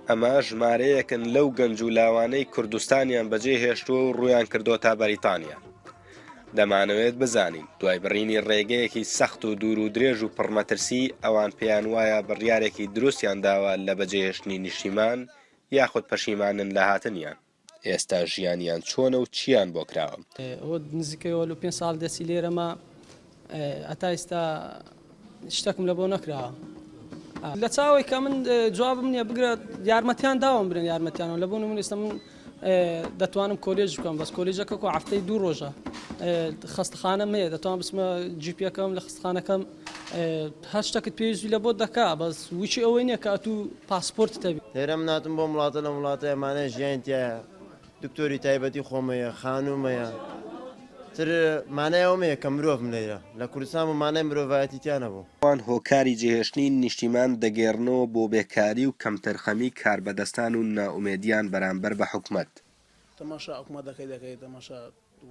ئەمە ژمارەیەکن لەو گەنج و لاوانەی کوردستانیان بەجێ هێشتووە و ڕوویان کردۆتە بەریتانیا. دەمانەوێت بزانین دوای بڕینی ڕێگەیەکی سەخت و دوور و درێژ و پڕمەترسی ئەوان پێیان وایە بڕیارێکی دروستیان داوە لە بەجێهێشتنی نیشتیمان یاخود پەشیمانن لە هاتنیان. ئێستا ژیانیان چۆنە و چییان بۆ کراوە؟ ئەوە نزیکەی وەلو پێ ساڵ دەسی لێرەمە هەتا ئیستا شتەکم لە بۆ نەکراوە لە چاوەی کە من جوابم نییە بگرە یارمەتیان داوم برن یارمەتیانەوە لە بۆ من ئێستا من دەتوانم کۆلێژ بکەم بەس کۆلێژەکە کۆ هەفتەی دوو ڕۆژە خەستخانەم هەیە دەتوان بچمە GP ەکەم لە خستخانەکەم هەر شتەکت پێویستی لە بۆت دەکا بەس وچی ئەوەی نییە کە ئەتوو پاسپۆرتت هەبی. لێرە من هاتم بۆم وڵاتە لەم وڵاتە ئەمانە ژیانی تایە دکتۆری تایبەتی خۆم هەیە خانووم هەیە تر مانای ئەوەم هەیە کە مرۆڤم لێرە لە کوردستان بوو مانای مرۆڤایەتی تیا نەبوو. ئەوان هۆکاری جێهێشتنی نیشتیمان دەگێڕنەوە بۆ بێکاری و کەمتەرخەمی کاربەدەستان و نائومێدیان بەرامبەر بە حکومەت. تەماشا حکومەتەکەی دەکەی تەماشا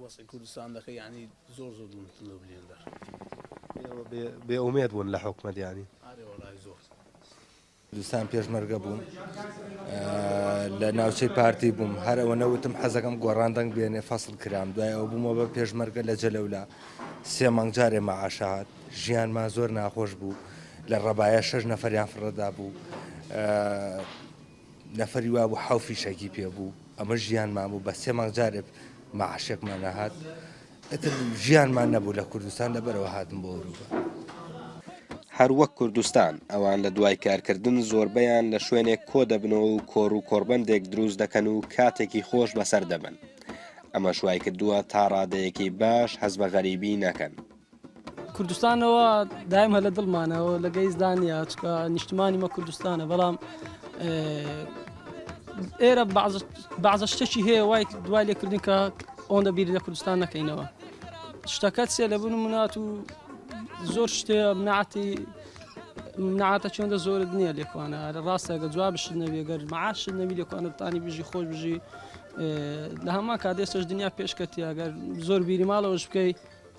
وەزعی کوردستان دەکەی یانی زۆر زۆر دڵم بریندار. ئێوە بێ ئومێد بوون لە حکومەت یانی؟ ئارێ وەڵای زۆر. کوردستان پێشمەرگە بووم لە ناوچەی پارتی بووم هەر ئەوە نەوتم حەزەکەم گۆڕان دەنگ بێنێ فەسڵ کرام دوای ئەو بوومەوە بە پێشمەرگە لە جەلەولا سێ مانگ جارێ مەعاشە هات ژیانمان زۆر ناخۆش بوو لە ڕەبایە شەش نەفەریان فڕەدا بوو نەفەری وا بوو حەو فیشەکی پێ بوو ئەمە ژیانمان بوو بە سێ مانگ جارێ مەعاشێکمان نەهات ئیتر ژیانمان نەبوو لە کوردستان لەبەرەوە هاتم بۆ ئەوروپا. هەر وەک کوردستان، ئەوان لە دوای کارکردن زۆربەیان لە شوێنێک کۆ دەبنەوە و کۆڕ و کۆڕبەندێک دروست دەکەن و کاتێکی خۆش بەسەر دەبەن. ئەمەش وایکردووە تا ڕادەیەکی باش هەست بە غەریبی نەکەن. کوردستانەوە دایم هە لە دڵمانەوە لە گەیزدا نییە چکە نیشتمانی مە کوردستانە بەڵام ئێرە بەعزە شتێکی هەیە وای دوای لێکردن کە ئەوەندە بیر لە کوردستان نەکەینەوە شتەکە چیە لە بوون منات و زۆر شتێ منعاتی منعاتە چۆندە زۆرت نییە لێکوانە لە ڕاستە گە جوابشت نەبێ گەر معاشت نەبی لێکوانە بتانی بژی خۆش بژی لە هەمان کات ئێستش دنیا پێشکەتی ئەگەر زۆر بیری ماڵەوەش بکەی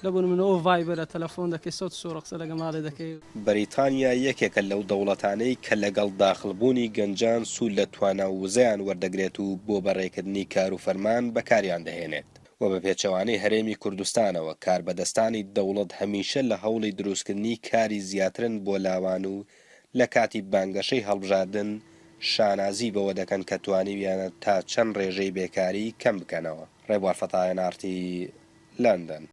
لە بۆ نمونە ئەو ڤایبەرە تەلەفۆن دەکەی سەوت سۆرە قسە لەگە ماڵێ دەکەی. بەریتانیا یەکێکە لەو دەوڵەتانەی کە لەگەڵ داخڵبوونی گەنجان سوود لە توانا و وزەیان وەردەگرێت و بۆ بەڕێکردنی کار و فەرمان بەکاریان دەهێنێت و بە پێچەوانەی هەرێمی کوردستانەوە کاربەدەستانی دەوڵەت هەمیشە لە هەوڵی دروستکردنی کاری زیاترن بۆ لاوان و لە کاتی بانگەشەی هەڵبژاردن شانازی بەوە دەکەن کە توانیویانە تا چەند ڕێژەی بێکاری کەم بکەنەوە. ڕێبوار فەتاح، ئێن ئاڕ تی، لەندەن.